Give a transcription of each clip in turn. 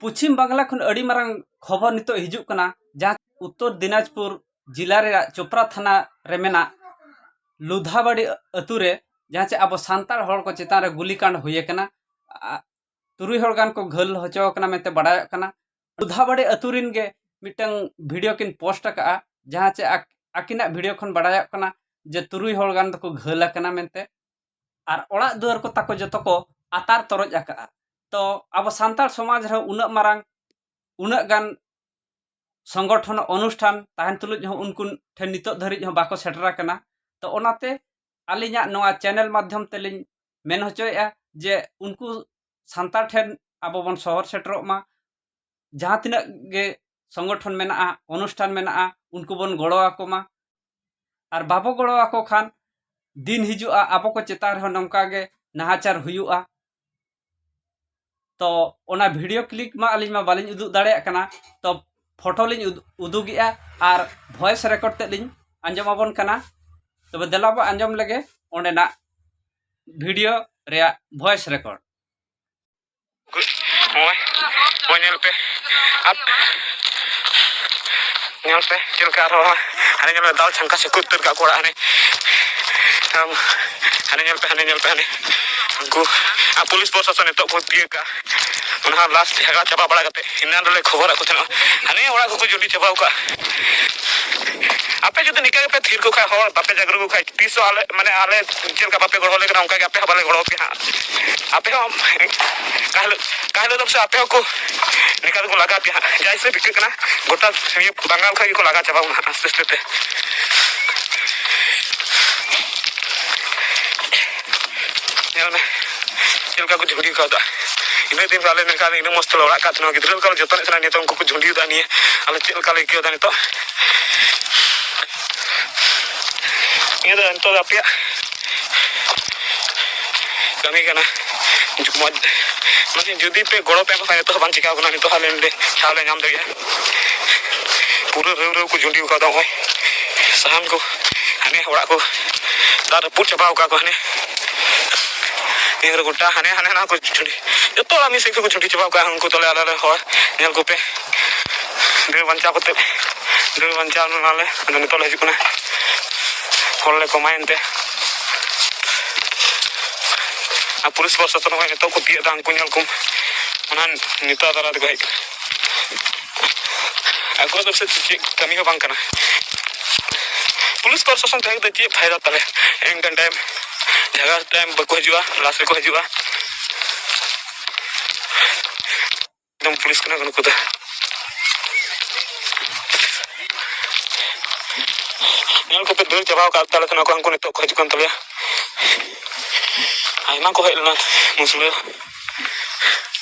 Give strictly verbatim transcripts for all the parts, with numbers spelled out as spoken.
ᱯᱚᱪᱷᱤᱢ ᱵᱟᱝᱞᱟ ᱠᱷᱚᱱ ᱟᱹᱰᱤ ᱢᱟᱨᱟᱝ ᱠᱷᱚᱵᱚᱨ ᱱᱤᱛᱚᱜ ᱦᱤᱡᱩᱜ ᱠᱟᱱᱟ, ᱡᱟᱦᱟᱸ ᱩᱛᱛᱚᱨ ᱫᱤᱱᱟᱡᱽᱯᱩᱨ ᱡᱮᱞᱟ ᱨᱮᱭᱟᱜ ᱪᱳᱯᱨᱟ ᱛᱷᱟᱱᱟ ᱨᱮ ᱢᱮᱱᱟᱜ ᱞᱩᱫᱷᱟᱵᱟᱲᱤ ᱟᱹᱛᱩ ᱨᱮ, ᱡᱟᱦᱟᱸ ᱪᱮ ᱟᱵᱚ ᱥᱟᱱᱛᱟᱲ ᱦᱚᱲ ᱠᱚ ᱪᱮᱛᱟᱱ ᱨᱮ ᱜᱩᱞᱤ ᱠᱟᱸᱰ ᱦᱩᱭ ᱟᱠᱟᱱᱟ᱾ ᱟ-, ᱛᱩᱨᱩᱭ ᱦᱚᱲ ᱜᱟᱱ ᱠᱚ ᱜᱷᱟᱹᱞ ᱦᱚᱪᱚ ᱟᱠᱟᱱᱟ ᱢᱮᱱᱛᱮ ᱵᱟᱰᱟᱭᱚᱜ ᱠᱟᱱᱟ᱾ ᱞᱩᱫᱷᱟᱵᱟᱲᱤ ᱟᱹᱛᱩ ᱨᱤᱱ ᱜᱮ ᱢᱤᱫᱴᱟᱝ ᱵᱷᱤᱰᱤᱭᱳ ᱠᱤᱱ ᱯᱳᱥᱴ ᱟᱠᱟᱫᱼᱟ, ᱡᱟᱦᱟᱸ ᱪᱮ ᱟᱠ-, ᱟᱹᱠᱤᱱᱟᱜ ᱵᱷᱤᱰᱤᱭᱳ ᱠᱷᱚᱱ ᱵᱟᱰᱟᱭᱚᱜ ᱠᱟᱱᱟ ᱡᱮ ᱛᱩᱨᱩᱭ ᱦᱚᱲ ᱜᱟᱱ ᱫᱚᱠᱚ ᱜᱷᱟᱹᱞ ᱟᱠᱟᱱᱟ ᱢᱮᱱᱛᱮ, ᱟᱨ ᱚᱲᱟᱜ ᱫᱩᱣᱟᱹᱨ ᱠᱚ ᱛᱟᱠᱚ ᱡᱚᱛᱚ ᱠᱚ ᱟᱛᱟᱨ ᱛᱚᱨᱚᱡ ᱟᱠᱟᱫᱼᱟ᱾ ᱛᱚ ᱟᱵᱚ ᱥᱟᱱᱛᱟᱲ ᱥᱚᱢᱟᱡᱽ ᱨᱮ ᱩᱱᱟᱹᱜ ᱢᱟᱨᱟᱝ, ᱩᱱᱟᱹᱜ ᱜᱟᱱ ᱥᱚᱝᱜᱚᱴᱷᱚᱱ ᱚᱱᱩᱥᱴᱷᱟᱱ ᱛᱟᱦᱮᱱ ᱛᱩᱞᱩᱡ ᱦᱚᱸ ᱩᱱᱠᱩ ᱴᱷᱮᱱ ᱱᱤᱛᱚᱜ ᱫᱷᱟᱹᱨᱤᱡ ᱦᱚᱸ ᱵᱟᱠᱚ ᱥᱮᱴᱮᱨ ᱟᱠᱟᱱᱟ᱾ ᱛᱚ ᱚᱱᱟᱛᱮ ᱟᱹᱞᱤᱧᱟᱜ ᱱᱚᱣᱟ ᱪᱮᱱᱮᱞ ᱢᱟᱫᱽᱫᱷᱚᱢ ᱛᱮᱞᱤᱧ ᱢᱮᱱ ᱦᱚᱪᱚᱭᱮᱫᱼᱟ ᱡᱮ ᱩᱱᱠᱩ ᱥᱟᱱᱛᱟᱲ ᱴᱷᱮᱱ ᱟᱵᱚ ᱵᱚᱱ ᱥᱚᱦᱚᱨ ᱥᱮᱴᱮᱨᱚᱜ ᱢᱟ᱾ ᱡᱟᱦᱟᱸ ᱛᱤᱱᱟᱹᱜ ᱜᱮ ᱥᱚᱝᱜᱚᱴᱷᱚᱱ ᱢᱮᱱᱟᱜᱼᱟ, ᱚᱱᱩᱥᱴᱷᱟᱱ ᱢᱮᱱᱟᱜᱼᱟ, ᱩᱱᱠᱩ ᱵᱚᱱ ᱜᱚᱲᱚ ᱟᱠᱚ ᱢᱟ᱾ ᱟᱨ ᱵᱟᱵᱚ ᱜᱚᱲᱚ ᱟᱠᱚ ᱠᱷᱟᱱ ᱫᱤᱱ ᱦᱤᱡᱩᱜᱼᱟ, ᱟᱵᱚ ᱠᱚ ᱪᱮᱛᱟᱱ ᱨᱮᱦᱚᱸ ᱱᱚᱝᱠᱟ ᱜᱮ ᱱᱟᱦᱟᱪᱟᱨ ᱦᱩᱭᱩᱜᱼᱟ᱾ ᱛᱚ ᱚᱱᱟ ᱵᱷᱤᱰᱤᱭᱳ ᱠᱞᱤᱯ ᱢᱟ ᱟᱹᱞᱤᱧ ᱢᱟ ᱵᱟᱹᱞᱤᱧ ᱩᱫᱩᱜ ᱫᱟᱲᱮᱭᱟᱜ ᱠᱟᱱᱟ, ᱛᱚ ᱯᱷᱳᱴᱳ ᱞᱤᱧ ᱩᱫ-, ᱩᱫᱩᱜᱮᱜᱼᱟ ᱟᱨ ᱵᱷᱚᱭᱮᱥ ᱨᱮᱠᱚᱨᱰ ᱛᱮᱫ ᱞᱤᱧ ᱟᱸᱡᱚᱢ ᱟᱵᱚᱱ ᱠᱟᱱᱟ᱾ ᱛᱚᱵᱮ ᱫᱮᱞᱟ ᱵᱚ ᱟᱸᱡᱚᱢ ᱞᱮᱜᱮ ᱚᱸᱰᱮᱱᱟᱜ ᱵᱷᱤᱰᱤᱭᱳ ᱨᱮᱭᱟᱜ ᱵᱷᱚᱭᱮᱥ ᱨᱮᱠᱚᱨᱰ᱾ ᱱᱚᱜᱼᱚᱭ, ᱱᱚᱜᱼᱚᱭ ᱧᱮᱞ ᱯᱮ, ᱟᱯ-, ᱧᱮᱞ ᱯᱮ ᱪᱮᱫ ᱞᱮᱠᱟ ᱟᱨᱦᱚᱸ ᱦᱟᱱᱮ ᱧᱮᱞ ᱢᱮ, ᱫᱟᱞ ᱪᱷᱟᱝᱠᱟ ᱥᱮ ᱠᱚ ᱩᱛᱟᱹᱨ ᱠᱟᱜ ᱠᱚ ᱚᱲᱟᱜ ᱦᱟᱱᱮ᱾ ᱟᱢ, ᱦᱟᱱᱮ ᱧᱮᱞ ᱯᱮ, ᱦᱟᱱᱮ ᱧᱮᱞ ᱯᱮ, ᱦᱟᱱᱮ ᱩᱱᱠᱩ, ᱟᱨ ᱯᱩᱞᱤᱥ ᱯᱨᱚᱥᱟᱥᱚᱱ ᱱᱤᱛᱚᱜ ᱠᱚ ᱛᱤᱭᱟᱹᱜ ᱠᱟᱜᱼᱟ᱾ ᱚᱱᱟ ᱦᱚᱸ ᱞᱟᱥᱴ ᱡᱷᱟᱜᱟ ᱪᱟᱵᱟ ᱵᱟᱲᱟ ᱠᱟᱛᱮ ᱮᱱᱟᱱ ᱨᱮᱞᱮ ᱠᱷᱚᱵᱚᱨᱟᱫ ᱠᱚ ᱛᱟᱦᱮᱱᱟ, ᱦᱟᱱᱮ ᱚᱲᱟᱜ ᱠᱚᱠᱚ ᱡᱩᱸᱰᱤ ᱪᱟᱵᱟᱣ ᱠᱟᱜᱼᱟ᱾ ᱟᱯᱮ ᱡᱩᱫᱤ ᱱᱤᱝᱠᱟ ᱜᱮᱯᱮ ᱛᱷᱤᱨ ᱠᱚ ᱠᱷᱟᱡ, ᱦᱚᱲ ᱵᱟᱯᱮ ᱡᱟᱜᱽᱨᱩ ᱠᱚ ᱠᱷᱟᱡ, ᱛᱤᱥ ᱦᱚᱸ ᱟᱞᱮ, ᱢᱟᱱᱮ, ᱟᱞᱮ ᱪᱮᱫ ᱞᱮᱠᱟ ᱵᱟᱯᱮ ᱜᱚᱲᱚ ᱟᱞᱮ ᱠᱟᱱᱟ, ᱚᱱᱠᱟ ᱜᱮ ᱟᱯᱮ ᱦᱚᱸ ᱵᱟᱞᱮ ᱜᱚᱲᱚ ᱟᱯᱮᱭᱟ ᱦᱟᱸᱜ᱾ ᱟᱯᱮ ᱦᱚᱸ ᱚᱠᱟ ᱦᱤᱞᱳᱜ, ᱚᱠᱟ ᱦᱤᱞᱳᱜ ᱫᱚ ᱥᱮ ᱟᱯᱮ ᱦᱚᱸᱠᱚ ᱱᱤᱝᱠᱟ ᱫᱚᱠᱚ ᱞᱟᱜᱟ ᱯᱮᱭᱟ ᱦᱟᱸᱜ᱾ ᱡᱟ ᱦᱤᱥᱟᱹᱵ ᱟᱹᱭᱠᱟᱹᱜ ᱠᱟᱱᱟ, ᱜᱚᱴᱟ ᱱᱤᱭᱟᱹ ᱵᱟᱝᱜᱟᱞ ᱠᱷᱚᱡ ᱜᱮᱠᱚ ᱞᱟᱜᱟ ᱪᱟᱵᱟ ᱵᱚᱱᱟ ᱦᱟᱸᱜ ᱟᱥᱛᱮ ᱟᱥᱛᱮ ᱛᱮ᱾ ᱧᱮᱞ ᱢᱮ, ᱪᱮᱫ ᱞᱮᱠᱟ ᱠᱚ ᱡᱷᱩᱲᱤ ᱠᱟᱣᱫᱟ᱾ ᱤᱱᱟᱹᱜ ᱫᱤᱱ ᱨᱮ ᱟᱞᱮ ᱱᱤᱝᱠᱟ, ᱤᱱᱟᱹᱜ ᱢᱚᱡᱽ ᱛᱮᱞᱮ ᱚᱲᱟᱜ ᱠᱟᱜ ᱛᱟᱦᱮᱱᱟ, ᱜᱤᱫᱽᱨᱟᱹ ᱞᱮᱠᱟ ᱞᱮ ᱡᱚᱛᱚᱱᱮᱫ ᱛᱟᱦᱮᱱᱟ, ᱱᱤᱛᱚᱜ ᱩᱱᱠᱩ ᱠᱚ ᱡᱷᱩᱲᱤᱭᱮᱫᱟ᱾ ᱱᱤᱭᱟᱹ ᱟᱞᱮ ᱪᱮᱫ ᱞᱮᱠᱟ ᱞᱮ ᱟᱹᱭᱠᱟᱹᱣ ᱮᱫᱟ ᱱᱤᱛᱚᱜ? ᱱᱤᱭᱟᱹ ᱫᱚ ᱱᱤᱛᱚᱜ ᱫᱚ ᱟᱯᱮᱭᱟᱜ ᱠᱟᱹᱢᱤ ᱠᱟᱱᱟ᱾ ᱢᱚᱡᱽ, ᱢᱟᱱᱮ, ᱡᱩᱫᱤ ᱯᱮ ᱜᱚᱲᱚ ᱯᱮ ᱮᱢ ᱠᱷᱟᱱ, ᱱᱤᱛᱚᱜ ᱦᱚᱸ ᱵᱟᱝ ᱪᱤᱠᱟᱹᱣ ᱠᱟᱱᱟ, ᱱᱤᱛᱚᱜ ᱦᱚᱸ ᱟᱞᱮ ᱱᱚᱸᱰᱮ ᱪᱷᱟᱣ ᱞᱮ ᱧᱟᱢ ᱫᱟᱲᱮᱭᱟᱜᱼᱟ᱾ ᱯᱩᱨᱟᱹ ᱨᱟᱹᱣ ᱨᱟᱹᱣ ᱠᱚ ᱡᱩᱸᱰᱤ ᱟᱠᱟᱫᱟ᱾ ᱱᱚᱜᱼᱚᱭ ᱥᱟᱦᱟᱱ ᱠᱚ, ᱦᱟᱱᱮ ᱚᱲᱟᱜ ᱠᱚ ᱫᱟᱜ ᱨᱟᱹᱯᱩᱫ ᱪᱟᱵᱟᱣ ᱟᱠᱟᱫ ᱠᱚ ᱦᱟᱱᱮ᱾ ᱱᱤᱭᱟᱹ ᱨᱮ ᱜᱚᱴᱟ ᱦᱟᱱᱮ, ᱦᱟᱱᱮ ᱦᱟᱱᱟ ᱠᱚ ᱡᱷᱩᱸᱰᱤ, ᱡᱚᱛᱚ ᱦᱚᱲᱟᱜ ᱢᱤᱫ ᱥᱮᱫ ᱠᱷᱚᱱ ᱠᱚ ᱡᱷᱩᱸᱰᱤ ᱪᱟᱵᱟᱣ ᱠᱟᱜᱼᱟ ᱩᱱᱠᱩ ᱛᱟᱞᱮ ᱟᱞᱮ ᱨᱮᱱ ᱦᱚᱲ᱾ ᱧᱮᱞ ᱠᱚᱯᱮ, ᱫᱟᱹᱲ ᱵᱟᱧᱪᱟᱣ ᱠᱟᱛᱮ, ᱫᱟᱹᱲ ᱵᱟᱧᱪᱟᱣ ᱱᱟᱞᱮ᱾ ᱟᱫᱚ ᱱᱤᱛᱚᱜ ᱞᱮ ᱦᱤᱡᱩᱜ ᱠᱟᱱᱟ, ᱦᱚᱲ ᱞᱮ ᱠᱚᱢᱟᱭᱮᱱ ᱛᱮ᱾ ᱟᱨ ᱯᱩᱞᱤᱥ ᱯᱨᱚᱥᱟᱥᱚᱱ ᱦᱚᱸ ᱱᱤᱛᱚᱜ ᱠᱚ ᱛᱤᱭᱟᱹᱜ ᱮᱫᱟ, ᱩᱱᱠᱩ ᱧᱮᱞ ᱠᱚᱢ, ᱚᱱᱟ ᱱᱮᱛᱟ ᱫᱟᱨᱟ ᱛᱮᱠᱚ ᱦᱮᱡ ᱠᱟᱱᱟ᱾ ᱟᱠᱚ ᱫᱚ ᱥᱮ ᱪᱮᱫ ᱠᱟᱹᱢᱤ ᱦᱚᱸ ᱵᱟᱝ ᱠᱟᱱᱟ᱾ ᱯᱩᱞᱤᱥ ᱯᱨᱚᱥᱟᱥᱚᱱ ᱛᱟᱦᱮᱸ ᱠᱟᱛᱮ ᱪᱮᱫ ᱯᱷᱟᱭᱫᱟ ᱛᱟᱞᱮ? ᱮᱱᱠᱟᱱ ᱴᱟᱭᱤᱢ, ᱡᱷᱟᱜᱟᱥ ᱴᱟᱭᱤᱢ ᱵᱟᱠᱚ ᱦᱤᱡᱩᱜᱼᱟ, ᱞᱟᱥ ᱨᱮᱠᱚ ᱦᱤᱡᱩᱜᱼᱟ᱾ ᱮᱠᱫᱚᱢ ᱯᱩᱞᱤᱥ ᱠᱟᱱᱟ ᱠᱚ ᱱᱩᱠᱩ ᱫᱚ᱾ ᱧᱮᱞ ᱠᱚᱯᱮ, ᱫᱟᱹᱲ ᱪᱟᱵᱟᱣ ᱟᱠᱟᱫ ᱛᱟᱞᱮ ᱛᱟᱦᱮᱱᱟ ᱠᱚ, ᱩᱱᱠᱩ ᱱᱤᱛᱚᱜ ᱠᱚ ᱦᱤᱡᱩᱜ ᱠᱟᱱ ᱛᱟᱞᱮᱭᱟ᱾ ᱟᱭᱢᱟ ᱠᱚ ᱦᱮᱡ ᱞᱮᱱᱟ ᱢᱩᱥᱞᱟᱹ᱾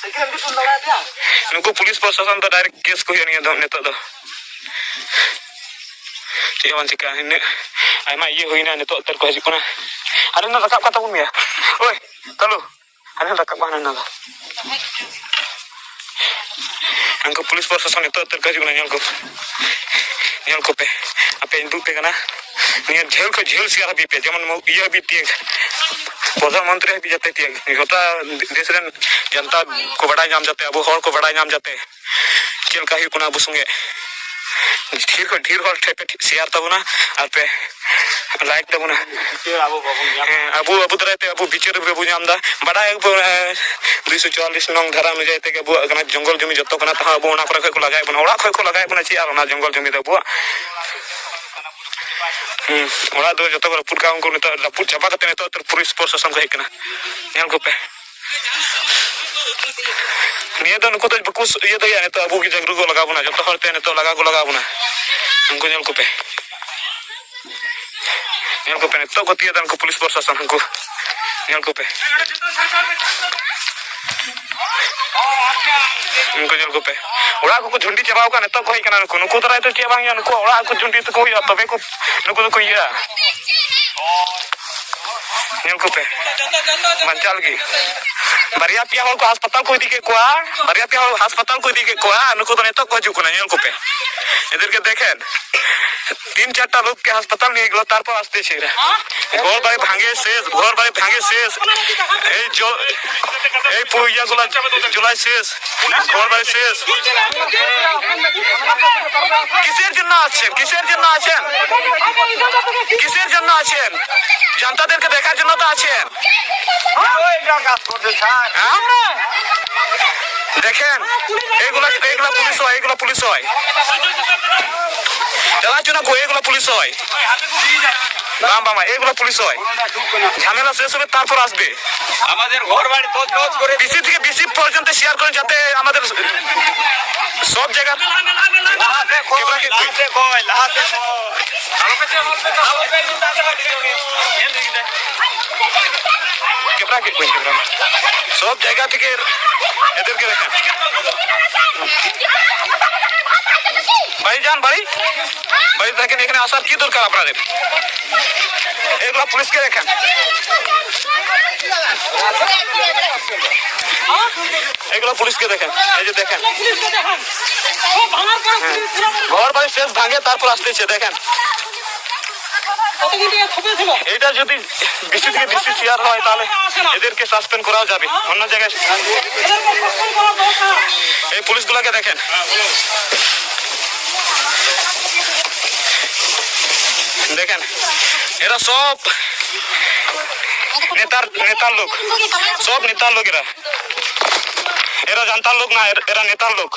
ᱱᱩᱠᱩ ᱯᱩᱞᱤᱥ ᱯᱨᱚᱥᱟᱥᱚᱱ ᱫᱚ ᱰᱟᱭᱨᱮᱠᱴ ᱠᱮᱥ ᱠᱚ ᱦᱩᱭᱩᱜᱼᱟ ᱱᱤᱭᱟᱹ ᱫᱚ, ᱱᱤᱛᱚᱜ ᱫᱚ᱾ ᱪᱮᱫ ᱦᱚᱸ ᱵᱟᱝ ᱪᱤᱠᱟᱹᱜᱼᱟ, ᱤᱱᱟᱹᱜ ᱟᱭᱢᱟ ᱤᱭᱟᱹ ᱦᱩᱭᱱᱟ, ᱱᱤᱛᱚᱜ ᱩᱛᱟᱹᱨ ᱠᱚ ᱦᱤᱡᱩᱜ ᱠᱟᱱᱟ᱾ ᱟᱨ ᱤᱧ ᱫᱚ ᱨᱟᱠᱟᱵ ᱠᱟᱛᱟ ᱵᱚᱱ ᱜᱮᱭᱟ᱾ ᱳᱭ, ᱛᱟᱞᱩ, ᱟᱨ ᱤᱧ ᱫᱚ ᱨᱟᱠᱟᱵ ᱠᱟᱱᱟ ᱤᱧ ᱫᱚ᱾ ᱩᱱᱠᱩ ᱯᱩᱞᱤᱥ ᱯᱨᱚᱥᱟᱥᱚᱱ ᱱᱤᱛᱚᱜ ᱩᱛᱟᱹᱨ ᱠᱚ ᱦᱤᱡᱩᱜ ᱠᱟᱱᱟ, ᱧᱮᱞ ᱠᱚ, ᱧᱮᱞ ᱠᱚᱯᱮ᱾ ᱟᱯᱮ ᱤᱧ ᱩᱫᱩᱜ ᱯᱮ ᱠᱟᱱᱟ᱾ ᱱᱤᱭᱟᱹ ᱡᱷᱟᱹᱞ ᱠᱷᱚᱱ ᱡᱷᱟᱹᱞ ᱥᱮᱭᱟᱨ ᱦᱟᱹᱵᱤᱡ ᱯᱮ, ᱡᱮᱢᱚᱱ ᱢᱚ-, ᱤᱭᱟᱹ ᱦᱟᱹᱵᱤᱡ ᱛᱤᱭᱟᱹᱜ, ᱯᱨᱚᱫᱷᱟᱱ ᱢᱚᱱᱛᱨᱤ ᱦᱟᱹᱵᱤᱡ ᱡᱟᱛᱮ ᱛᱤᱭᱟᱹᱜ, ᱜᱚᱴᱟ ᱫᱮᱥ ᱨᱮᱱ ᱡᱚᱱᱛᱟ ᱠᱚ ᱵᱟᱰᱟᱭ ᱧᱟᱢ ᱡᱟᱛᱮ, ᱟᱵᱚ ᱦᱚᱲ ᱠᱚ ᱵᱟᱰᱟᱭ ᱧᱟᱢ ᱡᱟᱛᱮ᱾ ᱪᱮᱫ ᱞᱮᱠᱟ ᱦᱩᱭᱩᱜ ᱠᱟᱱᱟ ᱟᱵᱚ ᱥᱚᱸᱜᱮ᱾ ᱰᱷᱮᱨ ᱠᱷᱚᱱ ᱰᱷᱮᱨ ᱦᱚᱲ ᱴᱷᱮᱱ ᱯᱮ ᱥᱮᱭᱟᱨ ᱛᱟᱵᱚᱱᱟ ᱟᱨ ᱯᱮ ᱞᱟᱭᱤᱠ ᱛᱟᱵᱚᱱᱟ᱾ ᱵᱤᱪᱟᱹᱨ ᱟᱵᱚ ᱵᱟᱵᱚᱱ ᱧᱟᱢᱟ᱾ ᱦᱮᱸ, ᱟᱵᱚ, ᱟᱵᱚ ᱫᱟᱨᱟᱭ ᱛᱮ ᱟᱵᱚ ᱵᱤᱪᱟᱹᱨ ᱵᱟᱵᱚ ᱧᱟᱢ ᱮᱫᱟ᱾ ᱵᱟᱰᱟᱭ ᱟᱵᱚ, ᱮ, ᱫᱩᱭᱥᱚ ᱪᱩᱣᱟᱞᱞᱤᱥ ᱱᱚᱝ ᱫᱷᱟᱨᱟ ᱚᱱᱩᱡᱟᱭᱤ ᱛᱮᱜᱮ ᱟᱵᱚᱣᱟᱜ ᱠᱟᱱᱟ, ᱡᱚᱝᱜᱚᱞ ᱡᱚᱢᱤ ᱡᱚᱛᱚ ᱠᱟᱱᱟ, ᱛᱟᱦᱟᱸ ᱟᱵᱚ ᱚᱱᱟ ᱠᱚᱨᱮ ᱠᱷᱚᱱ ᱠᱚ ᱞᱟᱜᱟᱭᱮᱫ ᱵᱚᱱᱟ, ᱚᱲᱟᱜ ᱠᱷᱚᱱ ᱠᱚ ᱞᱟᱜᱟᱭᱮᱫ ᱵᱚᱱᱟ᱾ ᱪᱮᱫ ᱟᱨ ᱚᱱᱟ ᱡᱚᱝᱜᱚᱞ ᱡᱚᱢᱤ ᱫᱚ ᱟᱵᱚᱣᱟᱜ? ᱦᱩᱸ, ᱚᱲᱟᱜ ᱫᱩᱣᱟᱹᱨ ᱡᱚᱛᱚ ᱠᱚ ᱨᱟᱹᱯᱩᱫ ᱠᱟᱜᱼᱟ, ᱩᱱᱠᱩ ᱱᱤᱛᱚᱜ ᱨᱟᱹᱯᱩᱫ ᱪᱟᱵᱟ ᱠᱟᱛᱮ ᱱᱤᱛᱚᱜ ᱯᱩᱞᱤᱥ ᱯᱨᱚᱥᱟᱥᱚᱱ ᱠᱚ ᱦᱮᱡ ᱠᱟᱱᱟ᱾ ᱧᱮᱞ ᱠᱚᱯᱮ᱾ ᱱᱤᱭᱟᱹ ᱫᱚ ᱱᱩᱠᱩ ᱫᱚ ᱵᱟᱠᱚ ᱤᱭᱟᱹ ᱫᱟᱲᱮᱭᱟᱜᱼᱟ, ᱱᱤᱛᱚᱜ ᱟᱵᱚ ᱜᱮ ᱡᱟᱹᱨᱩᱲ ᱠᱚ ᱞᱟᱜᱟᱣ ᱵᱚᱱᱟ, ᱡᱚᱛᱚ ᱦᱚᱲ ᱛᱮ ᱱᱤᱛᱚᱜ ᱞᱟᱜᱟ ᱠᱚ ᱞᱟᱜᱟᱣ ᱵᱚᱱᱟ᱾ ᱩᱱᱠᱩ ᱧᱮᱞ ᱠᱚᱯᱮ, ᱧᱮᱞ ᱠᱚᱯᱮ, ᱱᱤᱛᱚᱜ ᱠᱚ ᱛᱤᱭᱟᱹᱜ ᱮᱫᱟ ᱩᱱᱠᱩ ᱯᱩᱞᱤᱥ ᱯᱨᱚᱥᱟᱥᱚᱱ, ᱩᱱᱠᱩ ᱧᱮᱞ ᱠᱚᱯᱮ᱾ ᱩᱱᱠᱩ ᱧᱮᱞ ᱠᱚᱯᱮ, ᱚᱲᱟᱜ ᱠᱚᱠᱚ ᱡᱷᱩᱸᱰᱤ ᱪᱟᱵᱟᱣ ᱠᱟᱜᱼᱟ, ᱱᱤᱛᱚᱜ ᱠᱚ ᱦᱮᱡ ᱠᱟᱱᱟ ᱱᱩᱠᱩ᱾ ᱱᱩᱠᱩ ᱫᱟᱨᱟᱭ ᱛᱮ ᱪᱮᱫ ᱵᱟᱝ ᱦᱩᱭᱩᱜᱼᱟ, ᱱᱩᱠᱩ ᱚᱲᱟᱜ ᱠᱚ ᱡᱷᱩᱸᱰᱤ ᱛᱟᱠᱚ ᱦᱩᱭᱩᱜᱼᱟ, ᱛᱚᱵᱮ ᱠᱚ ᱱᱩᱠᱩ ᱫᱚᱠᱚ ᱤᱭᱟᱹᱜᱼᱟ᱾ ᱧᱮᱞ ᱠᱚᱯᱮ, ᱵᱟᱧᱪᱟᱣ ᱞᱟᱹᱜᱤᱫ ᱵᱟᱨᱭᱟ ᱯᱮᱭᱟ ᱦᱚᱲ ᱠᱚ ᱦᱟᱥᱯᱟᱛᱟᱞ ᱠᱚ ᱤᱫᱤ ᱠᱮᱫ ᱠᱚᱣᱟ᱾ ᱵᱟᱨᱭᱟ ᱯᱮᱭᱟ ᱦᱚᱲ ᱦᱟᱥᱯᱟᱛᱟᱞ ᱠᱚ ᱤᱫᱤ ᱠᱮᱫ ᱠᱚᱣᱟ, ᱱᱩᱠᱩ ᱫᱚ ᱱᱤᱛᱚᱜ ᱠᱚ ᱦᱤᱡᱩᱜ ᱠᱟᱱᱟ᱾ ᱧᱮᱞ ᱠᱚᱯᱮ, ᱮᱫᱮᱨ ᱠᱮ ᱫᱮᱠᱷᱮᱱ, ᱛᱤᱱ ᱪᱟᱨᱴᱟ ᱞᱳᱠ ᱠᱮ ᱦᱟᱥᱯᱟᱛᱟᱞ ᱱᱤᱭᱮ ᱜᱮᱞᱚ, ᱛᱟᱨᱯᱚᱨ ᱟᱥᱛᱮ ᱪᱮᱦᱨᱟ ᱜᱷᱚᱨ ᱵᱟᱲᱤ ᱵᱷᱟᱸᱜᱮ ᱥᱮᱥ, ᱜᱷᱚᱨ ᱵᱟᱲᱤ ᱵᱷᱟᱸᱜᱮ ᱥᱮᱥ। ᱮᱭ ᱡᱚ, ᱮᱭ ᱯᱩᱭᱟ ᱜᱩᱞᱟ ᱡᱩলাই শেষ। ঘর বাড়ি শেষ। কিসের জন্য আসছেন? কিসের জন্য আসছেন? কিসের জন্য আসছেন? জনতাদেরকে দেখার জন্য তো আছেন। হ্যাঁ? দেখেন, এইগুলা, এইগুলা পুলিশ হয়, এইগুলা পুলিশ হয়। চালাচ্ছ না কই, এইগুলা পুলিশ হয়। বাম, বাম, এইগুলা পুলিশ হয়। ঝামেলা শেষ হবে, তারপর আসবে। আমাদের ঘর বাড়ি তছনছ করে বিসি থেকে বিসি পর্যন্ত শেয়ার করেন, যাতে আমাদের সব জায়গা। লাহাতে কই, লাহাতে কই, লাহাতে কই। ক্যামেরা কে কই, ক্যামেরা। সব জায়গা থেকে এদেরকে দেখেন। ভাইজান, বাড়ি, বাড়ি দেখেন, এখানে আসার কি দরকার আপনাদের? এগুলো পুলিশকে দেখেন, এগুলো পুলিশকে দেখেন, এই যে দেখেন, ঘর বাড়ি শেষ ভাঙে, তারপর আসতেছে, দেখেন। এটা যদি বিসি থেকে বিসি শেয়ার হয়, তাহলে এদেরকে সাসপেন্ড করাও যাবে অন্য জায়গায়। এই পুলিশগুলোকে দেখেন, দেখেন, এরা সব নেতার, নেতার লোক, সব নেতার লোক এরা। এরা জানতার লোক না, এর-, এরা নেতার লোক।